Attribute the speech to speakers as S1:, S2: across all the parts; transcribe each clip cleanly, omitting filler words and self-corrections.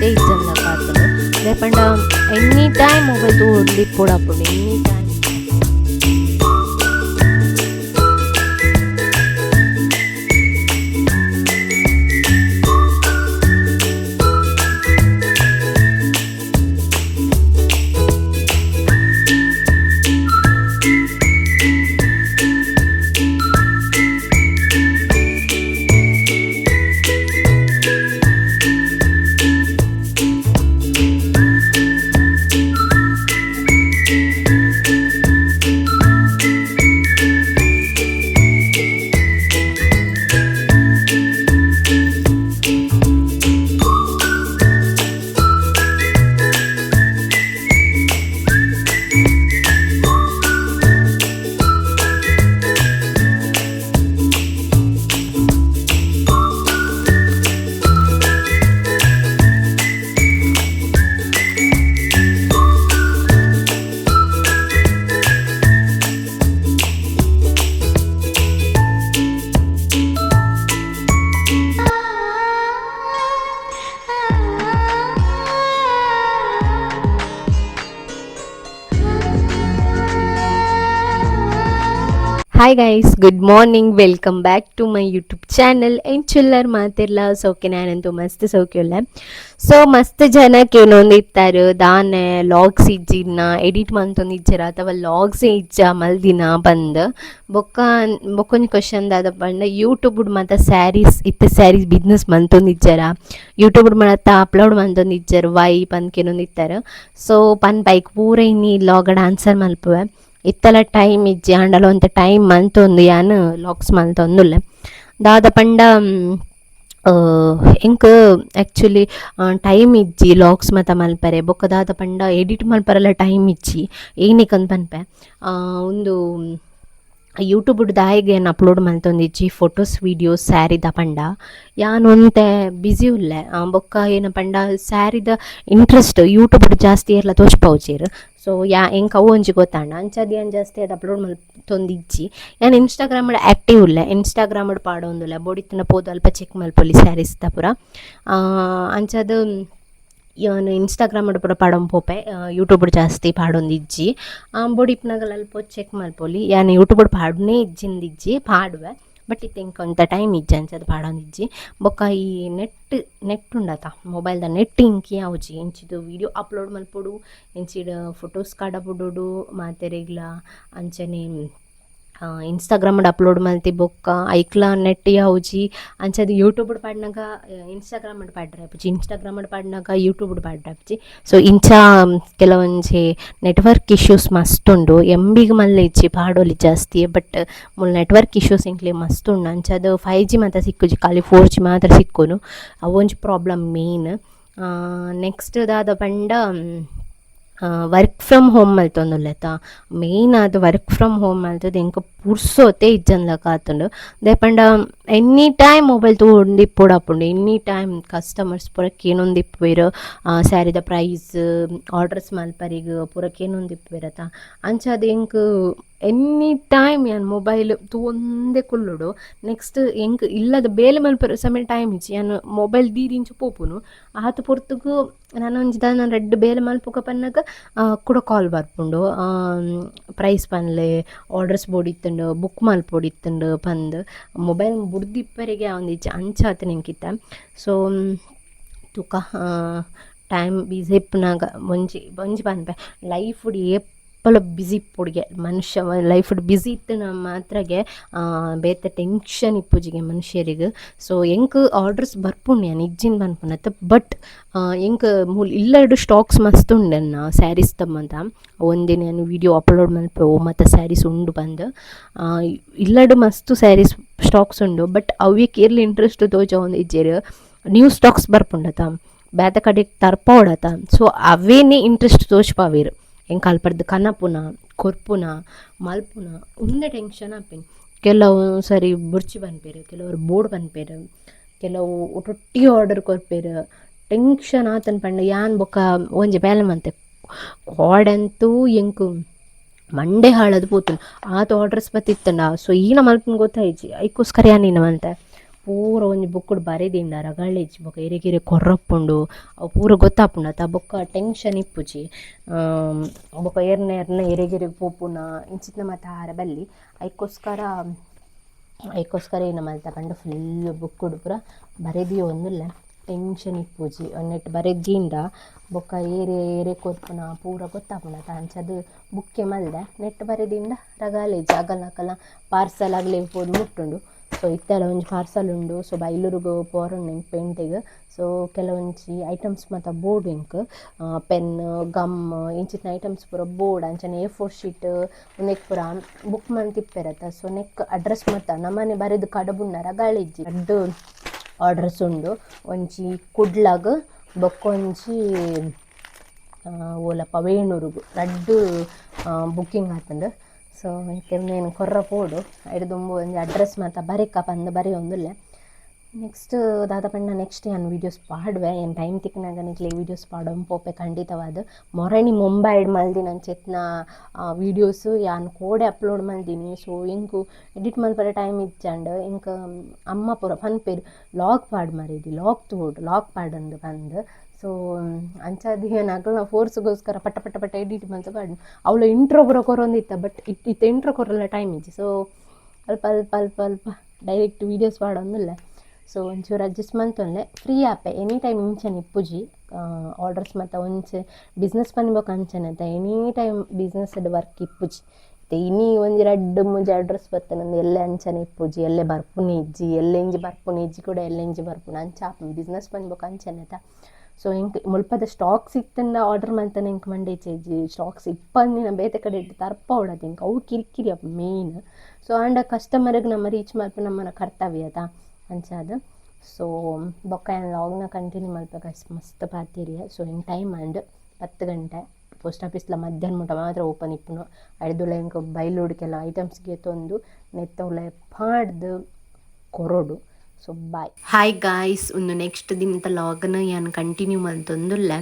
S1: ಪುರ್ಸೊತ್ತೇ ಇಜ್ಜಂದ ಕಾತುಂಡು. ದಾಯೆ ಪಂಡ any time mobile ತೂವೊಂದು ಇಪ್ಪೊಡಾಪುಂಡು any time. Hi guys, good morning, welcome back to my YouTube channel. ಎಂಚುಲ್ಲರ್ ಮಾತಿರ್ಲ ಸೌಖ್ಯ? ನಾನಂತೂ ಮಸ್ತ್ ಸೌಖ್ಯ ಉಲ್ಲೆ. ಸೊ ಮಸ್ತ್ ಜನಕ್ಕೆ ಏನೊಂದಿತ್ತಾರೆ, ದಾನೆ ಲಾಗ್ಸ್ ಇಜ್ಜಿನ, ಎಡಿಟ್ ಮಂತೊಂದಿಜ್ಜರ ಅಥವಾ ಲಾಗ್ಸ್ ಇಜ್ಜ ಮಲ್ದಿನ ಬಂದ್. ಬೊಕ್ಕ ಬೊಕ್ಕೊಂಜಿ ಕ್ವಶನ್ ದಾದ ಪಂಡ, ಯೂಟ್ಯೂಬ್ ಮಾತ ಸ್ಯಾರೀಸ್ ಇತ್ತೆ ಸ್ಯಾರೀಸ್ ಬಿಸ್ನೆಸ್ ಮಂತೊಂದಿಜ್ಜರ, ಯೂಟ್ಯೂಬ್ ಮಾತ ಅಪ್ಲೋಡ್ ಮಂತೊಂದಿಜ್ಜರ್ ವೈ ಪಂದ್ ಕೇನೊಂದಿತ್ತಾರೆ. ಸೊ ಪನ್ಪ ಐಕ್ ಪೂರ ಇನಿ ಲಾಗಡ್ ಆನ್ಸರ್ ಮಲ್ಪುವೆ. ಇತ್ತಲ ಟೈಮ್ ಇಜ್ಜಿ, ಆಂಡಲ ಒಂತೆ ಟೈಮ್ ಮಂತೊಂದು ಯಾನ್ ಲಾಗ್ಸ್ ಮಲ್ತೊಂದುಲ್ಲೆ. ದಾದ ಪಂಡ, ಎಂಕ್ ಆ್ಯಕ್ಚುಲಿ ಟೈಮ್ ಇಜ್ಜಿ ಲಾಗ್ಸ್ ಮಾತ ಮಲ್ಪರೆ. ಬೊಕ್ಕ ದಾದ ಪಂಡ, ಎಡಿಟ್ ಮಲ್ಪರೆಲ ಟೈಮ್ ಇಜ್ಜಿ. ಏನಿಕಂದ್ ಪನ್ಪೆ, ಉಂದು ಯೂಟ್ಯೂಬ್ ದಾಯೆಗ್ ಯಾನ್ ಅಪ್ಲೋಡ್ ಮಲ್ತೊಂದಿಜ್ಜಿ ಫೋಟೋಸ್, ವೀಡಿಯೋಸ್ ಸ್ಯಾರಿದ ಪಂಡ, ಯಾನ್ ಒಂತೆ ಬಿಸಿ ಉಲ್ಲೆ. ಬೊಕ್ಕ ಏನ ಪಂಡ, ಸ್ಯಾರಿದ ಇಂಟ್ರೆಸ್ಟ್ ಯೂಟ್ಯೂಬ್ ಜಾಸ್ತಿ ಏರ್ಲ ತೋಜ್ಪಾವುಜೆರ್. ಸೊ ಯಾ ಎಂಕ್ ಅವು ಒಂಜಿ ಗೊತ್ತಾಂಡ, ಅಂಚಾದ್ ಯಾನ್ ಜಾಸ್ತಿ ಅದು ಅಪ್ಲೋಡ್ ಮಲ್ತೊಂದಿಜ್ಜಿ. ಯಾನ್ ಇನ್ಸ್ಟಾಗ್ರಾಮ್ ಆ್ಯಕ್ಟಿವ್ ಉಲ್ಲೆ, ಇನ್ಸ್ಟಾಗ್ರಾಮ್ ಪಾಡೊಂದುಲ್ಲೆ. ಬೋಡಿತ್ತಿನ ಪೋದು ಅಲ್ಪ ಚೆಕ್ ಮಲ್ಪೊಲಿ ಸ್ಯಾರೀಸ್ದ ಪೂರ. ಅಂಚಾದ್ ಯಾನ್ ಇನ್ಸ್ಟಾಗ್ರಾಮ್ ಪೂರ ಪಾಡೊಂದು ಪೋಪೆ, ಯೂಟ್ಯೂಬ್ ಜಾಸ್ತಿ ಪಾಡೊಂದಿಜ್ಜಿ. ಬೋಡಿಪ್ಪುನಗಲ ಅಲ್ಪ ಚೆಕ್ ಮಲ್ಪೊಲಿ. ಯಾನ್ ಯೂಟ್ಯೂಬ್ ಪಾಡುನೇ ಇಜ್ಜಿಂದಿಜ್ಜಿ, ಪಾಡುವೆ. ಬಟ್ ಇತ್ತೆ ಎಂಕ್ ಒಂತೆ ಟೈಮ್ ಇಜ್ಜಿ, ಅಂಚಾದ್ ಪಾಡೊಂದಿಜ್ಜಿ. ಬೊಕ್ಕ ಈ ನೆಟ್ ನೆಟ್ ಉಂಡತ, ಮೊಬೈಲ್ದ ನೆಟ್ ಎಂಕ್ ಯಾವುಜಿ. ಇಂಚಿದ ವೀಡಿಯೋ ಅಪ್ಲೋಡ್ ಮಲ್ಪೊಡು, ಇಂಚಿಡ್ ಫೋಟೋಸ್ ಕಡಪುಡೊಡು ಮಾತೆರೆಗ್ಲ. ಅಂಚನೆ ಇನ್ಸ್ಟಾಗ್ರಾಮ್ ಅಪ್ಲೋಡ್ ಮಲ್ತಿ ಬೊಕ್ಕ ಐಕ್ಲ ನೆಟ್ ಯಾವುಜಿ. ಅಂಚಾದ್ ಯೂಟ್ಯೂಬ್ ಪಾಡ್ನಗ ಇನ್ಸ್ಟಾಗ್ರಾಮ್ ಪಾಡ್ರೆ ಆಪುಜಿ, ಇನ್ಸ್ಟಾಗ್ರಾಮ್ ಪಾಡ್ನಗ ಯೂಟ್ಯೂಬ್ ಪಾಡ್ರೆ ಆಪುಜಿ. ಸೊ ಇಂಚ ಕೆಲವೊಂಜಿ ನೆಟ್ವರ್ಕ್ ಇಶ್ಯೂಸ್ ಮಸ್ತ್ ಉಂಡು. ಎಮ್ ಬಿಗ್ ಮಲ್ಲೆ ಇಜ್ಜಿ, ಪಾಡೊಲಿ ಜಾಸ್ತಿ. ಬಟ್ ಮೂಲು ನೆಟ್ವರ್ಕ್ ಇಶ್ಯೂಸ್ ಎಂಕ್ಲೆ ಮಸ್ತ್ ಉಂಡು. ಅಂಚಾದ್ 5G ಮಾತ ಸಿಕ್ಕುಜಿ, ಖಾಲಿ 4G ಮಾತ್ರ ಸಿಕ್ಕುನು. ಅವೊಂಜಿ problem main. Next ದಾದ ಪಂಡ, work from home ಮಲ್ತೊಂದುಲ್ಲೆತ. Main ಆದ್ work from home ಮಲ್ತುದು ಎಂಕ್ ಪುರ್ಸೊತೆ ಇಜ್ಜಂದ್ಲಕ ಆತುಂಡು. ದಾಯೆ ಪಂಡ any time mobile ತೂವೊಂದು ಇಪ್ಪೊಡಾಪುಂಡು. Any time customers ಪೂರ ಕೇನೊಂದಿಪ್ಪುವೆರ್, ಸ್ಯಾರಿದ ಪ್ರೈಸ್, ಆರ್ಡರ್ಸ್ ಮಲ್ಪರೆಗ್ ಪೂರ ಕೇನೊಂದಿಪ್ಪುವೆರತ. ಅಂಚಾದ್ ಎಂಕ್ ಎನಿ ಟೈಮ್ ಯಾನ್ ಮೊಬೈಲ್ ತೂವೊಂದೇ ಕುಲ್ಲೊಡು. ನೆಕ್ಸ್ಟ್ ಎಂಕ್ ಇಲ್ಲದ ಬೇಲೆ ಮಲ್ಪರೆ ಸಮೇತ ಟೈಮ್ ಇಜ್ಜಿ. ಯಾನ್ ಮೊಬೈಲ್ ದೀದ್ ಇಂಚ ಪೋಪುನು, ಆತ್ ಪೊರ್ತುಗು ನನೊಂಜಿ ದಾದ ರಡ್ಡ್ ಬೇಲೆ ಮಲ್ಪುಗ ಪನ್ನಗ ಕುಡ ಕಾಲ್ ಬರ್ಪುಂಡು, ಪ್ರೈಸ್ ಪನ್ಲೆ, ಆರ್ಡರ್ಸ್ ಬೋಡಿತ್ತುಂಡು, ಬುಕ್ ಮಲ್ಪೊಡಿತ್ತುಂಡು ಪಂದ್. ಮೊಬೈಲ್ ಬುಡ್ದು ಇಪ್ಪರೆಗೆ ಆವೊಂದಿಜ್ಜಿ, ಅಂಚ ಆತುಂಡು ಎಂಕಿತ್ತೆ. ಸೊ ತುಕ ಟೈಮ್ ಬಿಸಿ ಇಪ್ಪುನಗ ಒಂಜಿ ಒಂಜಿ ಪನ್ಪೆ, ಲೈಫುಡು ಏಪಲ ಬಿಸಿ ಇಪ್ಪೊಡುಗೆ ಮನುಷ್ಯ. ಲೈಫುಡು ಬಿಸಿ ಇತ್ತಿನ ಮಾತ್ರಗೆ ಬೇತೆ ಟೆನ್ಷನ್ ಇಪ್ಪುಜಿಗೆ ಮನುಷ್ಯರಿಗೆ. ಸೊ ಎಂಕ್ ಆರ್ಡರ್ಸ್ ಬರ್ಪುಂಡು, ಯಾನ್ ಇಜ್ಜಿಂದ್ ಪನ್ಪುನತ್ತ್. ಬಟ್ ಎಂಕ್ ಮೂಲು ಇಲ್ಲಡ್ ಸ್ಟಾಕ್ಸ್ ಮಸ್ತ್ ಉಂಡು ಎನ್ನ ಸ್ಯಾರೀಸ್ದ ಮಾತ. ಒಂದಿನ ಯಾನ್ ವೀಡಿಯೋ ಅಪ್ಲೋಡ್ ಮಲ್ಪೆ, ಒವು ಮಾತ ಸ್ಯಾರೀಸ್ ಉಂಡು ಪಂದ್. ಇಲ್ಲಡ್ ಮಸ್ತ್ ಸ್ಯಾರೀಸ್ ಸ್ಟಾಕ್ಸ್ ಉಂಡು, ಬಟ್ ಅವೇಕ್ ಏರ್ಲ ಇಂಟ್ರೆಸ್ಟ್ ತೋಜವೊಂದಿಜ್ಜೆರ್. ನ್ಯೂ ಸ್ಟಾಕ್ಸ್ ಬರ್ಪುಂಡತ, ಬೇತೆ ಕಡೆಕ್ ತರ್ಪಾವೊಡತ, ಸೊ ಅವೇನೆ ಇಂಟ್ರೆಸ್ಟ್ ತೋಜ್ಪಾವೆರ್. ಎಂಕ್ ಅಲ್ಪರ್ದ್ ಕನಪುನ, ಕೊರ್ಪುನ, ಮಲ್ಪುನ ಉಂದೆ ಟೆನ್ಷನ್ ಆಪಿನಿ. ಕೆಲವು ಸರಿ ಬೊಡ್ಚಿ ಪನ್ಪೆರ್, ಕೆಲವರು ಬೋಡು ಪನ್ಪೆರ್, ಕೆಲವು ಒಟ್ಟೊಟ್ಟಿಗೆ ಆರ್ಡರ್ ಕೊರ್ಪೆರ್. ಟೆನ್ಷನ್ ಆತುಂಡು ಪಂಡ ಯಾನ್ ಬೊಕ್ಕ ಒಂಜಿ ಬೇಲೆ ಮಂತೆ. ಕೋಡೆ ಅಂತೂ ಎಂಕ್ ಮಂಡೆ ಹಾಳಾದ್ ಪೋತುಂಡು, ಆತ್ ಆರ್ಡರ್ಸ್ ಬತ್ತಿತ್ತುಂಡ. ಸೊ ಈನ ಮಲ್ಪುನ ಗೊತ್ತಾಯಿಜಿ, ಐಕೋಸ್ಕರ ಯಾನ್ ಈನ ಮಂತೆ. ಪೂರ ಒಂಜಿ ಬುಕ್ಕುಡು ಬರೆದಿಂಡ ರಗಳೆ ಇಜ್ಜಿ ಬೊಕ ಇರೆಗ್ ಕೊರಪುಂಡು ಅವು ಪೂರ ಗೊತ್ತಾಪುಂಡು ಅತ ಬೊಕ್ಕ ಟೆನ್ಷನ್ ಇಪ್ಪುಜಿ ಬೊಕ ಏರ್ನ ಏರ್ನ ಎರೆಗೆರೆಗ್ ಪೋಪುನ ಇಂಚಿತ್ತಿನ ಮಾತ ಆರೆ ಬಲ್ಲಿ ಐಕೋಸ್ಕರ ಐಕೋಸ್ಕರ ಏನ ಮಲ್ತ ಪಂಡ ಫುಲ್ ಬುಕ್ಕುಡು ಪೂರ ಬರೆದಿಯೊಂದುಲ್ಲೆ ಟೆನ್ಷನ್ ಇಪ್ಪುಜಿ ನೆಟ್ ಬರೆದಿಂಡ ಬೊಕ್ಕ ಏರೆ ಏರೆ ಕೊರ್ಪುನ ಪೂರ ಗೊತ್ತಾಪುಂಡು ಅತ ಅಂಚಾದ್ ಬುಕ್ಕೆ ಮಲ್ದೆ ನೆಟ್ ಬರೆದಿಂಡ ರಗಾಲೆ ಇಜ್ಜಿ ಅಗಲ್ನ ಪಾರ್ಸಲ್ ಅಗ್ಲೆಗ್ ಪೋದು ಮುಟ್ಟುಂಡು. ಸೊ ಇತ್ತೆಲ ಒಂಜಿ ಪಾರ್ಸಲ್ ಉಂಡು. ಸೊ ಬೈಲೂರುಗು ಪೋರುಂಡು ಎಂಕ್ ಪೇಂಟೆಗ್. ಸೊ ಕೆಲವೊಂಜಿ ಐಟಮ್ಸ್ ಮಾತ ಬೋಡು ಎಂಕ್ ಪೆನ್ ಗಮ್ ಇಂಚಿತ್ತಿನ ಐಟಮ್ಸ್ ಪೂರ ಬೋಡು ಅಂಚನೆ ಎ4 ಶೀಟ್ ಉಂದೆಕ್ ಪೂರ ಬುಕ್ ಮಂತಿಪ್ಪೆರತ. ಸೊ ನೆಕ್ ಅಡ್ರೆಸ್ ಮಾತ ನಮನೆ ಬರೆದ್ ಕಡಬುಂಡ ರಗಾಳೆ ಇಜ್ಜಿ ರಡ್ಡ್ ಆರ್ಡರ್ಸ್ ಉಂಡು ಒಂಜಿ ಕುಡ್ಲಗ್ ಬೊಕ್ಕೊಂಜಿ ಓಲಪ್ಪ ವೇಣೂರುಗು ರಡ್ಡ್ ಬುಕ್ಕಿಂಗ್ ಆತುಂಡು. ಸೊ ಇತ್ತೆ ಉಂದೆನ್ ಕೊರ್ರ ಪೋಡು ಐಡ್ ದುಂಬು ಒಂಜಿ ಅಡ್ರೆಸ್ ಮಾತ ಬರೆಕ ಪಂದ್ ಬರೆಯೊಂದುಲ್ಲೆ. ನೆಕ್ಸ್ಟ್ ದಾದ ಪಂಡ ನೆಕ್ಸ್ಟ್ ಯಾನ್ ವೀಡಿಯೋಸ್ ಪಾಡುವೆ ಏನ್ ಟೈಮ್ ತಿಕ್ಕುನಗ ನಿಕ್ಲೆ ವೀಡಿಯೋಸ್ ಪಾಡೊಂದು ಪೋಪೆ ಖಂಡಿತವಾದ್. ಮೊರಣಿ ಮುಂಬೈಡ್ ಮಲ್ದಿನಂಚಿತ್ತಿನ ವೀಡಿಯೋಸ್ ಯಾನ್ ಕೋಡೆ ಅಪ್ಲೋಡ್ ಮಲ್ದಿನಿ. ಸೊ ಎಂಕ್ ಎಡಿಟ್ ಮಲ್ಪರೆ ಟೈಮ್ ಇಜ್ಜಂಡ್ ಎಂಕ್ ಅಮ್ಮ ಪೂರ ಪನ್ಪೆರ್ ಲಾಗ್ ಪಾಡ್ ಮಾರೇದಿ ಲಾಗ್ ತೂವೊಡು ಲಾಗ್ ಪಾಡಂದ್ ಪಂದ್. ಸೊ ಅಂಚಾದ್ ಯಾನ್ ಅಕಲ್ನ ಫೋರ್ಸ್ಗೋಸ್ಕರ ಪಟ ಪಟ ಪಟ ಎಡಿಟ್ ಮಲ್ತ್ ಪಾಡ್ನು ಅವ್ಲು ಇಂಟ್ರೋ ಪೂರ ಕೊರೊಂದಿತ್ತ ಬಟ್ ಇತ್ತೆ ಇಂಟ್ರೋ ಕೊರಲ ಟೈಮ್ ಇಜ್ಜಿ. ಸೊ ಅಲ್ಪ ಅಲ್ಪ ಅಲ್ಪ ಅಲ್ಪ ಡೈರೆಕ್ಟ್ ವೀಡಿಯೋಸ್ ಪಾಡೊಂದುಲ್ಲೆ. ಸೊ ಒಂಚೂರು ಅಡ್ಜಸ್ಟ್ ಮಲ್ತೊನ್ಲೆ ಫ್ರೀ ಆಪೆ ಎನಿ ಟೈಮ್ ಇಂಚನೆ ಇಪ್ಪುಜಿ ಆರ್ಡರ್ಸ್ ಮಾತ ಒಂಚೆ ಬಿಸ್ನೆಸ್ ಪನ್ನಿ ಬೊಕ ಅಂಚನೆ ಅತ any time business work ಇಪ್ಪುಜಿ. ಇತ್ತೆ ಇನಿ ಒಂಜಿ ರಡ್ಡ್ ಮೂಜಿ ಅಡ್ರೆಸ್ ಬತ್ತುಂಡು ಎಲ್ಲೆ ಅಂಚನೆ ಇಪ್ಪುಜಿ ಎಲ್ಲೆ ಬರ್ಪುನಿ ಇಜ್ಜಿ ಎಲ್ಲೆ ಇಂಜಿ ಬರ್ಪುನಿ ಇಜ್ಜಿ ಕೂಡ ಎಲ್ಲೆ ಇಂಜಿ ಬರ್ಪುನಿ ಅಂಚ ಆಪುಂಡು ಬಿಸ್ನೆಸ್ ಪನ್ನಿ ಬೊಕ ಅಂಚನೆ ಅತ. ಸೊ ಎಂಕ್ ಮುಲ್ಪದ ಸ್ಟಾಕ್ಸ್ ಇತ್ತುಂಡ ಆರ್ಡರ್ ಮಲ್ತನ ಎಂಕ್ ಮಂಡೆ ಇಜ್ಜಿ ಸ್ಟಾಕ್ಸ್ ಇಪ್ಪಂದಿನ ಬೇತೆ ಕಡೆ ತರ್ಪಾವೊಡತ ಎಂಕ್ ಅವು ಕಿರಿಕಿರಿ ಆಪುಂಡು ಮೇನ್. ಸೊ ಆಂಡ ಕಸ್ಟಮರ್ಗ್ ನಮ ರೀಚ್ ಮಲ್ಪುನ ನಮ್ಮನ ಕರ್ತವ್ಯ ಅತ ಅಂಚಾದ್. ಸೊ ಬೊಕ್ಕ ಯಾನ್ ಲಾಗ್ನ ಕಂಟಿನ್ಯೂ ಮಲ್ಪೆ ಗೈಸ್ ಮಸ್ತ್ ಪಾತೆರಿಯೆ. ಸೊ ಎಂಕ್ ಟೈಮ್ ಆಂಡ್ 10 ಗಂಟೆ ಪೋಸ್ಟ್ ಆಫೀಸ್ಲ ಮಧ್ಯಾಹ್ನ ಮುಟ ಮಾತ್ರ ಓಪನ್ ಇಪ್ಪುನು ಐಡ್ದುಲ ಎಂಕ್ ಬೈಲೂಡು ಕೆಲ ಐಟಮ್ಸ್ ಗೆತೊಂದು ನೆತ್ತ ಉಲಾಯಿ ಪಾಡ್ದ್ ಕೊರೊಡು. So bye. Hi guys ಉಂದು ನೆಕ್ಸ್ಟ್ ದಿನದ ಲಾಗ್ನ ಯಾನ್ ಕಂಟಿನ್ಯೂ ಮಲ್ತೊಂದುಲ್ಲೆ.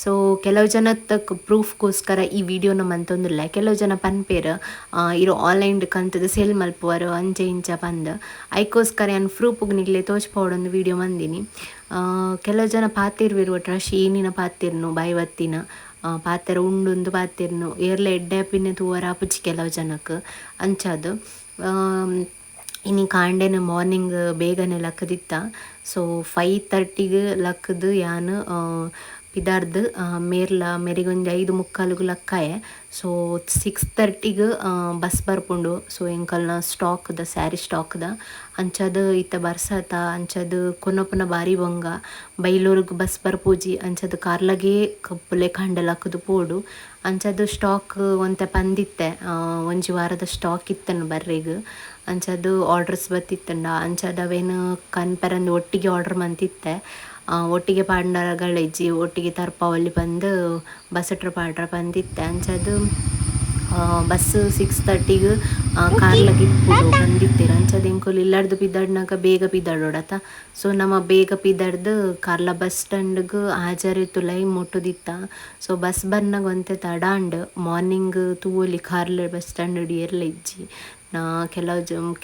S1: ಸೊ ಕೆಲವು ಜನತ್ತ ಪ್ರೂಫ್ಗೋಸ್ಕರ ಈ ವಿಡಿಯೋನ ಮಂತೊಂದುಲ್ಲೆ. ಕೆಲವು ಜನ ಪನ್ಪೆರ್ ಇರು ಆನ್ಲೈನ್ ಕಂತದ ಸೇಲ್ ಮಲ್ಪುವರು ಅಂಚೆ ಇಂಚ ಪಂದ್ ಐಕೋಸ್ಕರ ಯಾನ್ ಪ್ರೂಫ್ಗ್ ನಿಕ್ಲೆ ತೋಜ್ಪಾವೊಡೊಂದು ವಿಡಿಯೋ ಮಂದಿನಿ. ಕೆಲವು ಜನ ಪಾತೆರ್ವೆರ್ ಒಟ್ರಾಶಿ ಏನಿನ ಪಾತೆರ್ನು ಬಾಯಿ ಬತ್ತಿನ ಪಾತೆರ ಉಂಡುಂದು ಪಾತೆರ್ನು ಏರ್ಲ ಎಡ್ಡೆ ಆಪಿನ ತೂವರ ಆಪುಜಿ ಕೆಲವು ಜನಕ್ ಅಂಚಾದ್. ಇನಿ ಕಾಂಡೆನ ಮಾರ್ನಿಂಗ್ ಬೇಗನೆ ಲಕ್ಕದಿತ್ತ. ಸೊ 5:30ಗ್ ಲಕ್ಕದು ಯಾನ್ ಪಿದಾರ್ದು ಮೇರ್ಲ ಮೆರೆಗೊಂಜಿ 5:45ಗ್ ಲಕ್ಕಾಯೆ. ಸೊ 6:30ಗ್ ಬಸ್ ಬರ್ಪುಂಡು. ಸೊ ಎಂಕಲ್ನ ಸ್ಟಾಕ್ದ ಸ್ಯಾರಿ ಸ್ಟಾಕ್ದ ಅಂಚಾದ್ ಇತ್ತೆ ಬರ್ಸತ ಅಂಚಾದ್ ಕೊನೊಪುನ ಬಾರಿ ಬಂಗ ಬೈಲೂರುಗ್ ಬಸ್ ಬರ್ಪುಜಿ ಅಂಚಾದ್ ಕಾರ್ಲಗೇ ಕಪ್ಪುಲೆ ಕಾಂಡೆ ಲಕ್ಕುದು ಪೋಡು ಅಂಚಾದ್ ಸ್ಟಾಕ್ ಒಂತೆ ಪಂದಿತ್ತೆ ಒಂಜಿ ವಾರದ ಸ್ಟಾಕ್ ಇತ್ತನು ಬರ್ರೆಗ್ ಅಂಚಾದ್ ಆರ್ಡರ್ಸ್ ಬತ್ತಿತ್ತಂಡ ಅಂಚಾದ್ ಅವೇನು ಕನ್ಪೆರಂದು ಒಟ್ಟಿಗೆ ಆರ್ಡರ್ ಮಂತಿತ್ತೆ ಒಟ್ಟಿಗೆ ಪಾಂಡರಗಳಿಜ್ಜಿ ಒಟ್ಟಿಗೆ ತರ್ಪಾವಲ್ಲಿ ಬಂದು ಬಸ್ಟ್ರ ಪಾಡ್ರ ಬಂದಿತ್ತೆ ಅಂಚಾದ್ ಬಸ್ 6:30ಗ್ ಕಾರ್ಲಗ್ ಇಪ್ಪುಡು ಬಂದಿತ್ತೆರ್ ಅಂಚಾದ್ ಎಂಕುಲು ಇಲ್ಲಡ್ದು ಪಿದಡ್ನಗ ಬೇಗ ಪಿದಡೊಡತ. ಸೊ ನಮ ಬೇಗ ಪಿದಡ್ದು ಕಾರ್ಲ ಬಸ್ ಸ್ಟ್ಯಾಂಡ್ಗ್ ಹಾಜರಿತುಲೈ ಮುಟ್ಟುದಿತ್ತ. ಸೊ ಬಸ್ ಬನ್ನಗ ಒಂತೆ ತಡ ಆಂಡ್ ಮಾರ್ನಿಂಗ್ ತೂವೊಲಿ ಕಾರ್ಲ ಬಸ್ ಸ್ಟ್ಯಾಂಡ್ ಏರ್ಲ ಇಜ್ಜಿ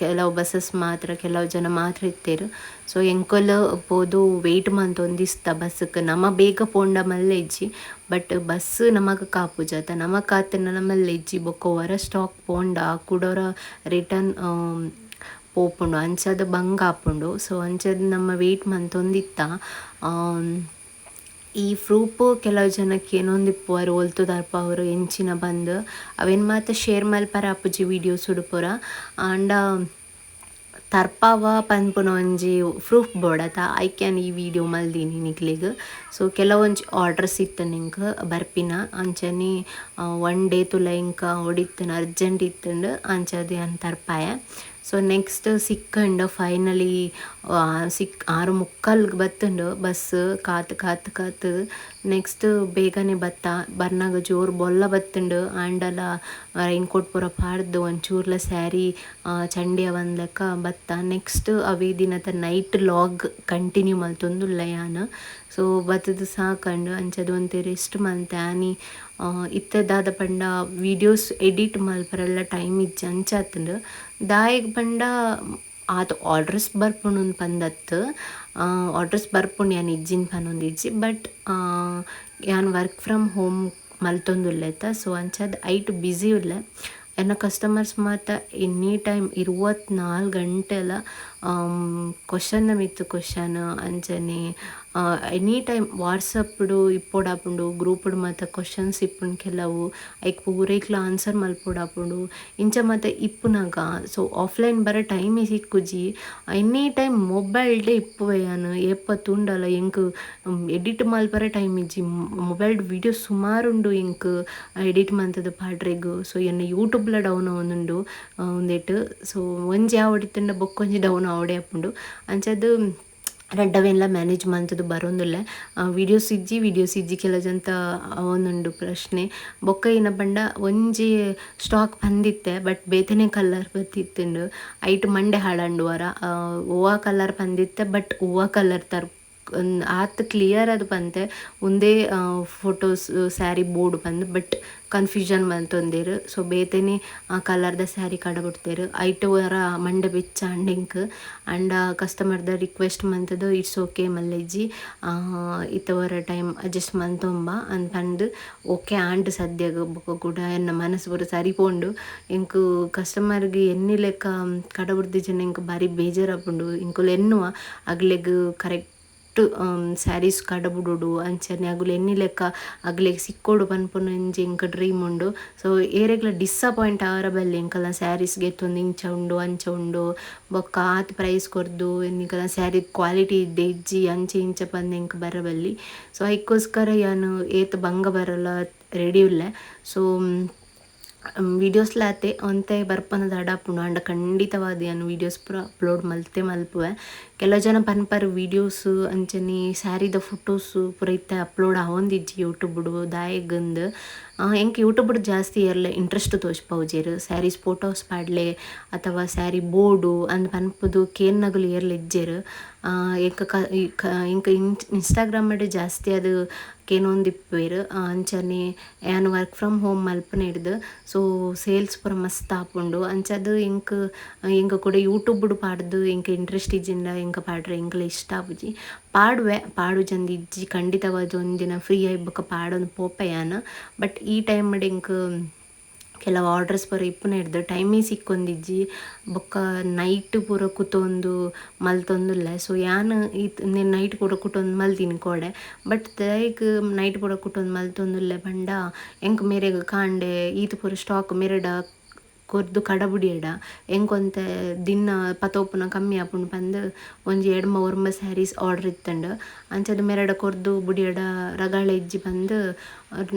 S1: ಕೆಲವು ಬಸ್ಸಸ್ ಮಾತ್ರ ಕೆಲವು ಜನ ಮಾತ್ರ ಇತ್ತೆರ್. ಸೊ ಎಂಕುಲು ಪೋದು ವೇಟ್ ಮಂತೊಂದಿಸ್ತ ಬಸ್ಕ್ ನಮ ಬೇಗ ಪೋಂಡ ಮಲ್ಲೆ ಇಜ್ಜಿ ಬಟ್ ಬಸ್ ನಮಕ್ ಕಾಪುಜ ಅತ ನಮಕ್ ಕಾತ್ಂಡ ಮಲ್ಲೆ ಇಜ್ಜಿ ಬೊಕ್ಕ ಒರ ಸ್ಟಾಕ್ ಪೋಂಡ ಕುಡೊರ ರಿಟರ್ನ್ ಪೋಪುಂಡು ಅಂಚಾದ್ ಬಂಗ ಆಪುಂಡು. ಸೊ ಅಂಚಾದ್ ನಮ ವೇಟ್ ಮಂತೊಂದಿತ್ತ. ಈ ಪ್ರೂಫ್ ಕೆಲವು ಜನಕ್ಕೆ ಏನೊಂದಿಪ್ಪುವರು ಒಲ್ತು ದರ್ಪವರು ಎಂಚಿನ ಬಂದ್ ಅವೇನು ಮಾತ ಶೇರ್ ಮಲ್ಪರ ಆಪುಜಿ ವೀಡಿಯೋಸ್ ಪೂರ ಆಂಡ ತರ್ಪಾವ ಪನ್ಪುನ ಒಂಜಿ ಪ್ರೂಫ್ ಬೋಡತ ಐಕ್ ಯಾನ್ ಈ ವಿಡಿಯೋ ಮಲ್ದೀನಿ ನಿಕ್ಲೆಗ್. ಸೊ ಕೆಲವೊಂಜಿ ಆರ್ಡರ್ಸ್ ಇತ್ತುಂಡು ಎಂಕ್ ಬರ್ಪಿನ ಅಂಚನೆ ಒನ್ ಡೇ ತುಲ ಎಂಕ್ ಒಡಿತ್ತುಂಡು ಅರ್ಜೆಂಟ್ ಇತ್ತುಂಡು ಅಂಚಾದ್ ಯಾನ್ ತರ್ಪಾಯೆ. ಸೊ ನೆಕ್ಸ್ಟ್ ಸಿಕ್ಕಂಡು ಫೈನಲಿ 6:45ಗ್ ಬತ್ತುಂಡು ಬಸ್ ಕಾತ್ ಕಾತ್ ಕಾತ್ ನೆಕ್ಸ್ಟ್ ಬೇಗನೆ ಬತ್ತ ಬರ್ನಾಗ ಜೋರು ಬೊಲ್ಲ ಬತ್ತುಂಡು ಆಂಡಲ ರೈನ್ ಕೋಟ್ ಪೂರ ಪಾಡ್ದು ಒಂಚೂರ್ಲ ಸ್ಯಾರಿ ಚಂಡಿ ಆವಂದ್ ಲೆಕ್ಕ ಬತ್ತ. ನೆಕ್ಸ್ಟ್ ಅವೇ ದಿನದ night log continue ಮಲ್ತೊಂದುಲ್ಲೆ ಯಾನ್. ಸೊ ಬತ್ತುದು ಸಾಕಂಡು ಅಂಚಾದ್ ಒಂತೆ ರೆಸ್ಟ್ ಮಲ್ತೆ ಆನಿ ಇತ್ತೆ ದಾದ ಪಂಡ ವೀಡಿಯೋಸ್ ಎಡಿಟ್ ಮಲ್ಪರೆಲ್ಲ ಟೈಮ್ ಇಜ್ಜಿ ಅಂಚಾತುಂಡು ದಾಯೆಗ್ ಪಂಡ ಆತ್ ಆರ್ಡರ್ಸ್ ಬರ್ಪುಂಡು ಪಂದತ್ತು ಆರ್ಡರ್ಸ್ ಬರ್ಪುಂಡು ಯಾನ್ ಇಜ್ಜಿನ್ ಪನೊಂದಿಜ್ಜಿ ಬಟ್ ಯಾನ್ ವರ್ಕ್ ಫ್ರಮ್ ಹೋಮ್ ಮಲ್ತೊಂದುಲ್ಲೆತ. ಸೊ ಅಂಚಾದ್ ಐಟ್ ಬ್ಯುಸಿ ಉಲ್ಲೆ. ಎನ್ನ ಕಸ್ಟಮರ್ಸ್ ಮಾತ ಎನಿ ಟೈಮ್ 24 ಗಂಟೆಲ ಕ್ವಶನ್ ಮಿತ್ತ್ ಕ್ವಶನ್, ಅಂಚನೆ ಎನಿ ಟೈಮ್ ವಾಟ್ಸಪ್ಡು ಇಪ್ಪೊಡಾಪುಂಡು, ಗ್ರೂಪ್ಡ್ ಮಾತ ಕ್ವಶನ್ಸ್ ಇಪ್ಪುಂಡು ಕೆಲವು, ಐಕ್ ಪೂರೈಕ್ಲ ಆನ್ಸರ್ ಮಲ್ಪೊಡಾಪುಂಡು, ಇಂಚ ಮಾತ ಇಪ್ಪುನಗ ಸೊ ಆಫ್ಲೈನ್ ಬರ ಟೈಮೇ ಸಿಕ್ಕುಜಿ. ಎನಿ ಟೈಮ್ ಮೊಬೈಲ್ಡೇ ಇಪ್ಪುವೆ ಯಾನ್, ಏಪ ತೂಂಡಲ ಎಂಕ್ ಎಡಿಟ್ ಮಲ್ಪರೆ ಟೈಮ್ ಇಜ್ಜಿ. ಮೊಬೈಲ್ಡ್ ವೀಡಿಯೋ ಸುಮಾರು ಉಂಡು ಎಂಕ್ ಎಡಿಟ್ ಮಲ್ತುದು ಪಾಡ್ರೆಗ್. ಸೊ ಎನ್ನ ಯೂಟ್ಯೂಬ್ಲ ಡೌನ್ ಆವೊಂದುಂಡು ಉಂದೆಟ್. ಸೊ ಒಂಜಿ ಆವೊಡಿತ್ತುಂಡ ಬೊಕ್ಕೊಂಜಿ ಡೌನ್ ಆವೊಡೆ ಆಪುಂಡು. ಅಂಚಾದ್ ರಡ್ಡವೆನ್ಲ ಮ್ಯಾನೇಜ್ ಮಲ್ತುದು ಬರೊಂದುಲ್ಲೆ. ವೀಡಿಯೋಸ್ ಇಜ್ಜಿ, ವೀಡಿಯೋಸ್ ಇಜ್ಜಿ ಕೆಲ ಜಂತ ಆವೊಂದುಂಡು ಪ್ರಶ್ನೆ. ಬೊಕ್ಕ ಏನ ಪಂಡ ಒಂಜಿ ಸ್ಟಾಕ್ ಬಂದಿತ್ತೆ ಬಟ್ ಬೇತೆನೆ ಕಲರ್ ಬತ್ತಿತ್ತುಂಡು, ಐಟ್ ಮಂಡೆ ಹಾಳಂಡು ವರ. ಒವ್ವಾ ಕಲರ್ ಬಂದಿತ್ತೆ ಬಟ್ ಒವ್ವಾ ಕಲರ್ ತರ್ ಆತ್ ಕ್ಲಿಯರ್ ಅದು ಪಂತೆ ಉಂದೇ ಫೋಟೋಸ್ ಸ್ಯಾರಿ ಬೋರ್ಡ್ ಪಂದ್, ಬಟ್ ಕನ್ಫ್ಯೂಷನ್ ಮಲ್ತೊಂದೆರ್. ಸೊ ಬೇತೆನೆ ಕಲರ್ದ ಸ್ಯಾರಿ ಕಡಬುಡ್ತೆರ್. ಐಟ್ ವರ ಮಂಡೆ ಬೆಚ್ಚ ಆಂಡ್ ಎಂಕ್. ಅಂಡ ಕಸ್ಟಮರ್ದ ರಿಕ್ವೆಸ್ಟ್ ಮಲ್ತುದು it's okay ಮಲ್ಲೆಜ್ಜಿ, ಇತ್ತೆ ವರ ಟೈಮ್ ಅಡ್ಜಸ್ಟ್ ಮಲ್ತೊಂಬ ಅಂದ್ ಪಂದ್ ಓಕೆ ಆಂಡ್ ಸದ್ಯಗ್. ಬೊಕ ಕುಡ ಎನ್ನ ಮನಸ್ಸು ಪೂರ ಸರಿ ಪೋಂಡು. ಎಂಕ್ ಕಸ್ಟಮರ್ಗ್ ಎನ್ನಿ ಲೆಕ್ಕ ಕಡಬುಡ್ದಿಜಿಂಡ ಎಂಕ್ ಬಾರಿ ಬೇಜಾರಾಪುಂಡು. ಎಂಕುಲು ಎನ್ನುವ ಅಗ್ಲೆಗ್ ಕರೆಕ್ಟ್ ಸ್ಯಾರೀಸ್ ಕಡಬುಡೊಡು, ಅಂಚನೆ ಅಗುಲು ಎನ್ನಿ ಲೆಕ್ಕ ಅಗ್ಲೆಗ್ ಸಿಕ್ಕೋಡು ಪನ್ಪುನ ಒಂಜಿ ಎಂಕ್ ಡ್ರೀಮ್ ಉಂಡು. ಸೊ ಏರೆಗ್ಲ ಡಿಸಪಾಯಿಂಟ್ ಆವರ ಬಲ್ಲಿ, ಎಂಕಲ್ನ ಸ್ಯಾರೀಸ್ ಗೆತ್ತೊಂದು ಇಂಚ ಉಂಡು ಅಂಚ ಉಂಡು ಬೊಕ್ಕ ಆತ್ ಪ್ರೈಸ್ ಕೊರ್ದು ಎಂಕಲ್ನ ಸ್ಯಾರಿ ಕ್ವಾಲಿಟಿ ಇದ್ದೆ ಇಜ್ಜಿ ಅಂಚ ಇಂಚ ಪಂದ್ ಎಂಕ್ ಬರಬಲ್ಲಿ. ಸೊ ಐಕ್ಕೋಸ್ಕರ ಯಾನ್ ಏತ್ ಬಂಗ ಬರಲ ರೆಡಿ ಉಲ್ಲೆ. ಸೊ ವೀಡಿಯೋಸ್ಲ ಆತೆ ಒಂತೆ ಬರ್ಪನ ದಾಡ ಆಪುಂಡು, ಆಂಡ ಖಂಡಿತವಾದ್ ಯಾನ್ ವೀಡಿಯೋಸ್ ಪೂರ ಅಪ್ಲೋಡ್ ಮಲ್ತೆ ಮಲ್ಪುವೆ. ಕೆಲವು ಜನ ಪನ್ಪರ್ ವೀಡಿಯೋಸ್ ಅಂಚನೆ ಸ್ಯಾರಿದ ಫೋಟೋಸ್ ಪೂರ ಇತ್ತೆ ಅಪ್ಲೋಡ್ ಆವೊಂದಿಜ್ಜಿ ಯೂಟ್ಯೂಬ್ಡು ದಾಯೆಗಂದ್. ಎಂಕ್ ಯೂಟ್ಯೂಬ್ಡು ಜಾಸ್ತಿ ಏರ್ಲ ಇಂಟ್ರೆಸ್ಟ್ ತೋಜ್ಪಾವುಜೆರ್, ಸ್ಯಾರೀಸ್ ಫೋಟೋಸ್ ಪಾಡ್ಲೆ ಅಥವಾ ಸ್ಯಾರಿ ಬೋರ್ಡು ಅಂದ್ ಪನ್ಪುದು ಕೇನ್ನಗುಲು ಏರ್ಲ ಇಜ್ಜೆರ್. ಎಂಕ್ ಎಂಕ್ ಇನ್ಸ್ಟಾಗ್ರಾಮ್ ಜಾಸ್ತಿ ಅದು ಕೇನೊಂದಿಪ್ಪುವೆರ್. ಅಂಚನೆ ಯಾನ್ ವರ್ಕ್ ಫ್ರಮ್ ಹೋಮ್ ಮಲ್ಪುನ ಹಿಡ್ದು ಸೊ ಸೇಲ್ಸ್ ಪೂರ ಮಸ್ತ್ ಆಪುಂಡು. ಅಂಚಾದ್ ಎಂಕ್ ಎಂಕ್ ಕೂಡ ಯೂಟ್ಯೂಬ್ಡು ಪಾಡ್ದು ಎಂಕ್ ಇಂಟ್ರೆಸ್ಟ್ ಇಜ್ಜಿಂಡ ಎಂಕ್ ಪಾಡ್ರೆ ಎಂಕ್ಲ ಇಷ್ಟ ಆಪುಜಿ. ಪಾಡುವೆ, ಪಾಡುಜಂದ್ ಇಜ್ಜಿ, ಖಂಡಿತವಾದ್ ಒಂದಿನ ಫ್ರೀ ಆಯಿ ಬೊಕ್ಕ ಪಾಡೊಂದು ಪೋಪೆ ಯಾನ್. ಬಟ್ ಈ ಟೈಮ್ ಎಂಕ್ ಕೆಲವು ಆರ್ಡರ್ಸ್ ಪೂರ ಇಪ್ಪುನ ಹಿಡ್ದು ಟೈಮೇ ಸಿಕ್ಕೊಂದಿಜ್ಜಿ, ಬೊಕ್ಕ ನೈಟ್ ಪೂರ ಕುತೊಂದು ಮಲ್ತೊಂದುಲ್ಲೆ. ಸೊ ಯಾನ್ ಈತ್ ನೈಟ್ ಪೂರ ಕುಟೊಂದು ಮಲ್ತಿನಿ ಕೋಡೆ, ಬಟ್ ದಾಯೆಗ್ ನೈಟ್ ಪೂರ ಕುಟೊಂದು ಮಲ್ತೊಂದುಲ್ಲೆ ಪಂಡ ಎಂಕ್ ಮೇರೆಗ್ ಕಾಂಡೆ ಈತ್ ಪೂರ ಸ್ಟಾಕ್ ಮೇರೆಡ ಕೊರ್ದು ಕಡಬುಡಿಯಡ ಎಂಕೊಂತೆ ದಿನ ಪತೋಪುನ ಕಮ್ಮಿ ಆಪುಂಡು ಪಂದ್ ಒಂಜಿ ಎಡ್ಮ ಒರ್ಂಬ ಸ್ಯಾರೀಸ್ ಆರ್ಡರ್ ಇತ್ತುಂಡು. ಅಂಚಾದ್ ಮೇರೆಡ ಕೊರ್ದು ಬುಡಿಯಡ ರಗಾಳೆ ಇಜ್ಜಿ ಪಂದ್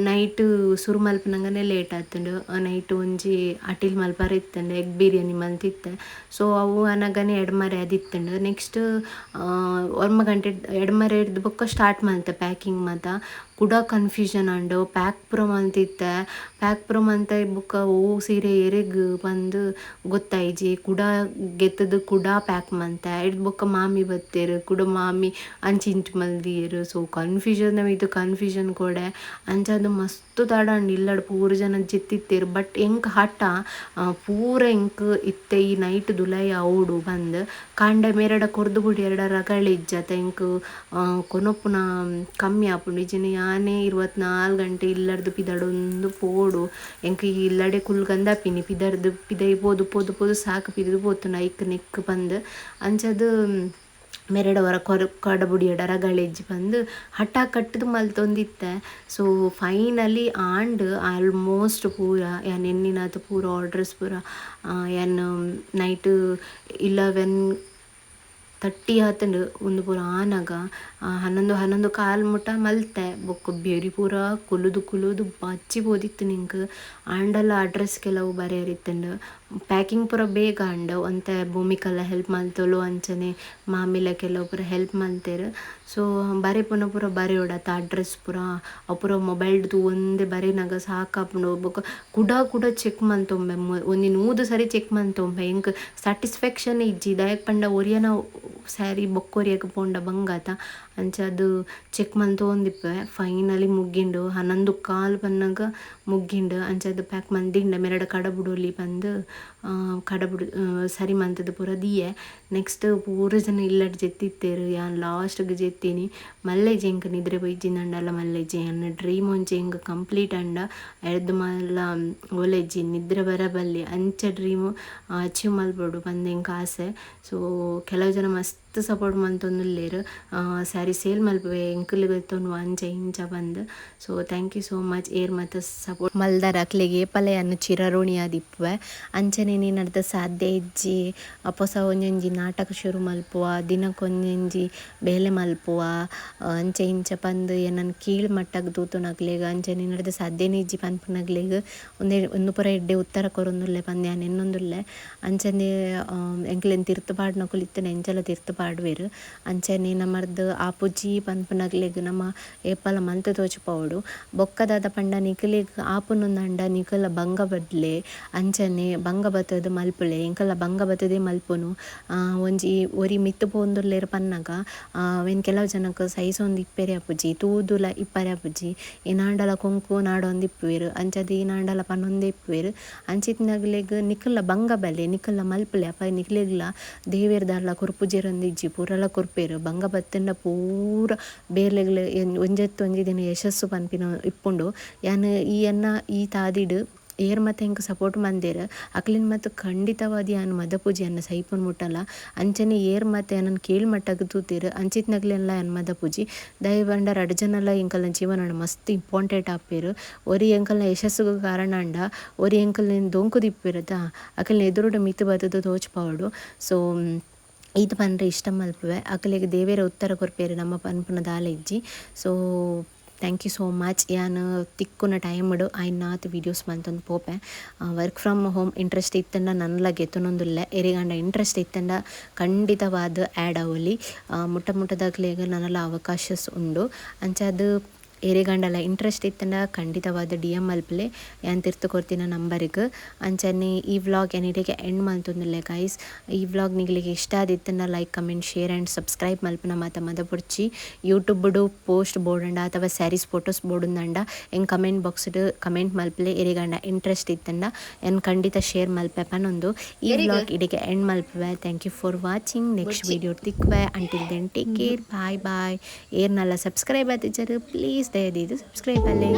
S1: ನೈಟ್ ಸುರು ಮಲ್ಪುನಗನೆ ಲೇಟ್ ಆತುಂಡು. ನೈಟ್ ಒಂಜಿ ಅಟಿಲ್ ಮಲ್ಪರೆ ಇತ್ತುಂಡು, ಎಗ್ ಬಿರಿಯಾನಿ ಮಲ್ತಿತ್ತೆ. ಸೊ ಅವು ಅನಗನೆ ಎಡ್ಮರೆ ಅದಿತ್ತುಂಡು. ನೆಕ್ಸ್ಟ್ 9 ಗಂಟೆ ಎಡ್ಮರೆ ಹಿಡ್ದು ಬೊಕ್ಕ ಸ್ಟಾರ್ಟ್ ಮಲ್ತೆ ಪ್ಯಾಕಿಂಗ್ ಮಾತ. ಕುಡ ಕನ್ಫ್ಯೂಷನ್ ಆಂಡು, ಪ್ಯಾಕ್ ಪೂರ ಮಲ್ತಿತ್ತೆ, ಪ್ಯಾಕ್ ಪೂರ ಮಲ್ತೆ ಬೊಕ್ಕ ಒವು ಸೀರೆ ಎರೆಗ್ ಪಂದ್ ಗೊತ್ತಾಯಿಜಿ. ಕುಡ ಗೆತ್ತದು ಕುಡ ಪ್ಯಾಕ್ ಮಲ್ತೆ, ಐಡ್ದ್ ಬೊಕ್ಕ ಮಾಮಿ ಬತ್ತೆರ್, ಕುಡ ಮಾಮಿ ಅಂಚಿ ಇಂಚಿ ಮಲ್ದಿಯೆರ್. ಸೊ ಕನ್ಫ್ಯೂಷನ್ ಇದು ಕನ್ಫ್ಯೂಷನ್ ಕೋಡೆ. ಅಂಚಾದ್ ಮಸ್ತ್ ತಡ ಆಂಡ್, ಇಲ್ಲಡ್ ಪೂರ ಜನ ಜೆತ್ತಿತ್ತೆರ್. ಬಟ್ ಎಂಕ್ ಹಠ ಪೂರ ಎಂಕ್ ಇತ್ತೆ ಈ ನೈಟ್ ದುಲಾಯಿ ಆವೊಡು ಪಂದ್. ಕಾಂಡೆ ಮೇರೆಡ ಕೊರ್ದು ಬುಡಿಯೆರ್ಡ ರಗಳೆ ಇಜ್ಜತ, ಎಂಕ್ ಕೊನೊಪುನ ಕಮ್ಮಿ ಆಪುಂಡು. ಇಜ್ಜಿಂಡ ಯಾನೇ 24 ಗಂಟೆ ಇಲ್ಲಡ್ದು ಪಿದಡೊಂದು ಪೋಡು, ಎಂಕ್ ಈ ಇಲ್ಲಡೆ ಕುಲ್ಕಂದ ಪಿನಿ ಪಿದರ್ದು ಪಿದೈ ಪೋದು ಪೋದು ಪೋದು ಸಾಕು ಪಿದು ಪೋತುಂಡು ಐಕ್ ನೆಕ್ ಪಂದ್. ಅಂಚಾದ್ ಮೆರೆಡ ವರ ಕಡಬುಡಿಯಡ ರಗಳೆ ಇಜ್ಜಿ ಪಂದ್ ಹಠ ಕಟ್ಟುದು ಮಲ್ತೊಂದಿತ್ತೆ. ಸೊ ಫೈನಲಿ ಆಂಡ್ ಆಲ್ಮೋಸ್ಟ್ ಪೂರ ಯಾನ್ ಎನ್ನಿನಾತ್ ಪೂರ ಆರ್ಡರ್ಸ್ ಪೂರ ಯಾನ್ ನೈಟ್ 11:30 ಆತುಂಡು ಉಂದು ಪೂರ ಆನಗ 11 11:15 ಮುಟ ಮಲ್ತೆ. ಬೊಕ್ಕ ಬೆರಿ ಪೂರ ಕುಲುದು ಕುಲುದು ಬಚ್ಚಿ ಪೋದಿತ್ತು ನಿಂಕ್. ಆಂಡಲ ಅಡ್ರೆಸ್ ಕೆಲವು ಬರೆಯರಿತ್ತುಂಡು. ಪ್ಯಾಕಿಂಗ್ ಪೂರ ಬೇಗ ಆಂಡ್, ಒಂತೆ ಭೂಮಿಕಲ್ಲ ಹೆಲ್ಪ್ ಮಲ್ತೊಲು, ಅಂಚನೆ ಮಾಮಿಲ ಕೆಲವು ಪೂರ ಹೆಲ್ಪ್ ಮಲ್ತೆರ್. ಸೊ ಬರೆಪುನ ಪೂರ ಬರೆಯೋಡತ ಅಡ್ರೆಸ್ ಪೂರ ಅವು ಪೂರ ಮೊಬೈಲ್ ತೂವೊಂದೆ ಬರೆನಗ ಸಾಕಾಪುಂಡು. ಬೊಕ್ಕ ಕುಡ ಕುಡ ಚೆಕ್ ಮಲ್ತೊಂಬೆ, ಒಂಜಿ 100 ಸರಿ ಚೆಕ್ ಮಲ್ತೊಂಬೆ. ಎಂಕ್ ಸ್ಯಾಟಿಸ್ಫ್ಯಾಕ್ಷನ್ ಇಜ್ಜಿ, ದಾಯೆಗ್ ಪಂಡ ಒರಿಯನ ಸ್ಯಾರಿ ಬೊಕ್ಕೊರಿಯಗ್ ಪೋಂಡ ಬಂಗಾತ ಅಂಚಾದ್ ಚೆಕ್ ಮಲ್ತೊಂದಿಪ್ಪುವೆ ಫೈನಲಿ ಮುಗ್ಗಿಂಡು 11:15 ಪನ್ನಗ ಮುಗ್ಗಿಂಡು ಅಂಚಾದ್ ಪ್ಯಾಕ್ ಮಲ್ದಿಂಡ ಮೆರಡ ಕಡಬುಡೊಲಿ ಪಂದ್ ಕಡಬುಡು ಸರಿ ಮಂತದ ಪೂರ ದೀಯೆ. ನೆಕ್ಸ್ಟ್ ಪೂರ ಜನ ಇಲ್ಲಡ್ ಜೆತ್ತಿತ್ತೆರ್ ಯಾನ್ ಲಾಸ್ಟ್ಗ್ ಜೆತ್ತಿನಿ ಮಲ್ಲೆಜಿ ಎಂಕ್ ನಿದ್ರೆ ಬೈಜಿಂದಂಡಲ ಮಲ್ಲೆಜಿ ಎನ್ನ ಡ್ರೀಮ್ ಒಂಜಿ ಎಂಕ್ ಕಂಪ್ಲೀಟ್ ಅಂಡ ಎರ್ದ್ ಮಲ್ಲ ಒಲೆಜಿ ನಿದ್ರೆ ಬರಬಲ್ಲಿ ಅಂಚ ಡ್ರೀಮ್ ಅಚೀವ್ ಮಲ್ಪೊಡು ಪಂದ್ ಎಂಕ್ ಆಸೆ. ಸೊ ಕೆಲವು ಜನ ಮಸ್ತ್ ಸಪೋರ್ಟ್ ಮಂತೊಂದುಲ್ಲೆರ್ ಸ್ಯಾರಿ ಸೇಲ್ ಮಲ್ಪುವೆ ಎಂಕುಲು ಗೆತೊನುವ ಅಂಚ ಇಂಚ ಪಂದ್. So thank you so much ಏರ್ ಮಾತ ಸಪೋರ್ಟ್ ಮಲ್ದರ್ ಅಕ್ಲೆಗ್ ಏಪಲ ಯಾನ್ ಚಿರಋಣಿ ಆದಿಪ್ಪುವೆ. ಅಂಚನೆ ನಿನರ್ದ ಸಾಧ್ಯ ಇಜ್ಜಿ ಪೊಸ ಒಂಜೊಂಜಿ ನಾಟಕ ಶುರು ಮಲ್ಪುವ ದಿನಕ್ಕೊಂಜೊಂಜಿ ಬೇಲೆ ಮಲ್ಪುವ ಅಂಚ ಇಂಚ ಪಂದ್ ಎನನ್ ಕೀಳ್ ಮಟ್ಟಗ್ ತೂತುನಕ್ಲೆಗ್ ಅಂಚನೆ ನಿನರ್ದ ಸಾಧ್ಯನೇ ಇಜ್ಜಿ ಪನ್ಪುನಕ್ಲೆಗ್ ಉಂದೇ ಉಂದು ಪೂರ ಎಡ್ಡೆ ಉತ್ತರ ಕೊರೊಂದುಲ್ಲೆ ಪಂದ್ ಯಾನ್ ಎನ್ನೊಂದುಲ್ಲೆ. ಅಂಚನೆ ಎಂಕ್ಲೆನ್ ತಿರ್ತ್ ಪಾಡ್ನಕುಲು ಇತ್ತ್ಂಡ ಎಂಚಲ ತಿರ್ತ್ ಪಾಡುವೆರ್. ಅಂಚನೆ ನಮರ್ದ್ ಆಪುಜಿ ಪನ್ಪುನಕ್ಲೆಗ್ ನಮ ಏಪಲ ಮಲ್ತ್ ತೋಜಿಪಾವೊಡು. ಬೊಕ್ಕ ದಾದ ಪಂಡ ನಿಕಲೆಗ್ ಆಪುನುಂದಂಡ ನಿಕಲ ಬಂಗ ಬದ್ಲೆ ಅಂಚನೆ ಬಂಗ ಬತ್ತದ್ ಮಲ್ಪುಲೆ ಎಂಕಲ ಬಂಗ ಬತ್ತದೇ ಮಲ್ಪುನು. ಒಂಜಿ ಒರಿ ಮಿತ್ತ್ ಪೋವೊಂದುಲ್ಲೆರ್ ಪನ್ನಗ ಅವೆನ್ ಕೆಲವು ಜನಕ್ ಸಹಿಸೊಂದು ಇಪ್ಪೆರೆ ಆಪುಜಿ ತೂದುಲ ಇಪ್ಪರೆ ಆಪುಜಿ ಏನಾಂಡಲ ಕೊಂಕು ನಾಡೊಂದಿಪ್ಪುವೆರ್ ಅಂಚಾದ್ ಏನಾಂಡಲ ಪನೊಂದೇ ಇಪ್ಪುವೆರ್. ಅಂಚಿತ್ತಿನಗಲೆಗ್ ನಿಕಲ ಬಂಗ ಬಲೆ ನಿಕಲ ಮಲ್ಪುಲೆ ಅಪ ನಿಕ್ಲೆಗ್ಲ ದೇವೆರ್ ದಾಲ ಕೊರ್ಪುಜೆರಂದಿಜ್ಜಿ ಪೂರಲ ಕೊರ್ಪೆರ್. ಬಂಗ ಬತ್ತುಂಡ ಪೂರ ಬೇಲೆಗ್ಲ ಒಂಜೆತ್ ಒಂಜಿ ದಿನ ಯಶಸ್ಸು ಪನ್ಪಿನ ಇಪ್ಪುಂಡು. ಯಾನ್ ಈ ಎನ್ನ ಈ ತಾದಿಡ್ ಏರ್ ಮಾತ ಎಂಕ್ ಸಪೋರ್ಟ್ ಮಂದೆರ್ ಅಕ್ಲೆನ್ ಮಾತ ಖಂಡಿತವಾದ್ ಯಾನ್ ಮದಪುಜಿ ಎನ್ನ ಸೈಪುನ ಮುಟ್ಟಲ. ಅಂಚನೆ ಏರ್ ಮಾತ ಎನನ್ ಕೀಳ್ ಮಟ್ಟಗ್ ತೂತೆರ್ ಅಂಚಿತ್ತಿನಕ್ಲೆನ್ಲ ಯಾನ್ ಮದಪುಜಿ. ದಾಯೆ ಪಂಡ ರಡ್ಡ್ ಜನಲ ಎಂಕಲ್ನ ಜೀವನಡ್ ಮಸ್ತ್ ಇಂಪಾರ್ಟೆಂಟ್ ಆಪೆರ್. ಒರಿ ಎಂಕಲ್ನ ಯಶಸ್ಸುಗು ಕಾರಣ ಆಂಡ ಒರಿ ಎಂಕಲ್ನ ದೊಂಕುದಿಪ್ಪುವೆರ್ ಅಕಲ್ನ ಎದುರುಡು ಮಿತ್ತ್ ಬತ್ತುದು ತೋಜಿಪಾವೊಡು. ಸೊ ಈತ್ ಪಂಡ್ರೆ ಇಷ್ಟ ಮಲ್ಪುವೆ ಅಕಲೆಗ್ ದೇವೆರೆ ಉತ್ತರ ಕೊರ್ಪೆರ್ ನಮ್ಮ ಪನ್ಪುನ ದಾಲ ಇಜ್ಜಿ. So thank you so much. ಯಾನ್ ತಿಕ್ಕುನ ಟೈಮ್ಡ್ ಆಯಿನಾತ್ ವೀಡಿಯೋಸ್ ಮಂತೊಂದು ಪೋಪೆ. ವರ್ಕ್ ಫ್ರಮ್ ಹೋಮ್ ಇಂಟ್ರೆಸ್ಟ್ ಇತ್ತಂಡ ನನಲ ಗೆತೊನೊಂದುಲ್ಲೆ ಎರೆಗಾಂಡ ಇಂಟ್ರೆಸ್ಟ್ ಇತ್ತಂಡ ಖಂಡಿತವಾದ್ ಆ್ಯಡ್ ಆವೊಲಿ. ಮುಟ್ಟ ಮುಟ್ಟದಕ್ಲೆಗ್ ನನಲ ಅವಕಾಶ ಉಂಡು. ಅಂಚಾದ್ ಎರೆಗಾಂಡಲ ಇಂಟ್ರೆಸ್ಟ್ ಇತ್ತಂಡ ಖಂಡಿತವಾದ್ ಡಿ ಎಮ್ ಮಲ್ಪುಲೆ ಯಾನ್ ತಿರ್ತ್ ಕೊರ್ತಿನ ನಂಬರ್ಗ್. ಅಂಚನೆ ಈ ವ್ಲಾಗ್ ಯಾನ್ ಇಡೆಗ್ ಎಂಡ್ ಮಲ್ತೊಂದುಲ್ಲೆ ಗೈಸ್. ಈ ವ್ಲಾಗ್ ನಿಗಲಿಗೆ ಇಷ್ಟ ಆದಿತ್ತಂಡ like comment share and subscribe ಮಲ್ಪುನ ಮಾತ ಮದಪೊಡ್ಚಿ. ಯೂಟ್ಯೂಬ್ ಪೋಸ್ಟ್ ಬೋಡಂಡ ಅಥವಾ ಸ್ಯಾರೀಸ್ ಫೋಟೋಸ್ ಬೋಡುಂದಂಡ ಎಂಕ್ ಕಮೆಂಟ್ ಬಾಕ್ಸ್ಡ್ ಕಮೆಂಟ್ ಮಲ್ಪುಲೆ. ಎರೆಗಾಂಡ ಇಂಟ್ರೆಸ್ಟ್ ಇತ್ತಂಡ ಯಾನ್ ಖಂಡಿತ ಶೇರ್ ಮಲ್ಪೆ ಪನೊಂದು ಈ ವ್ಲಾಗ್ ಇಡೆಗ್ ಎಂಡ್ ಮಲ್ಪುವೆ. Thank you for watching. Next video ತಿಕ್ವೆ. Until then take care, bye bye. ಏರ್ನಲ್ಲ subscribe ಆತಿಜರ್ please ದಯದೀದು subscribe ಅಲ್ಲೇ.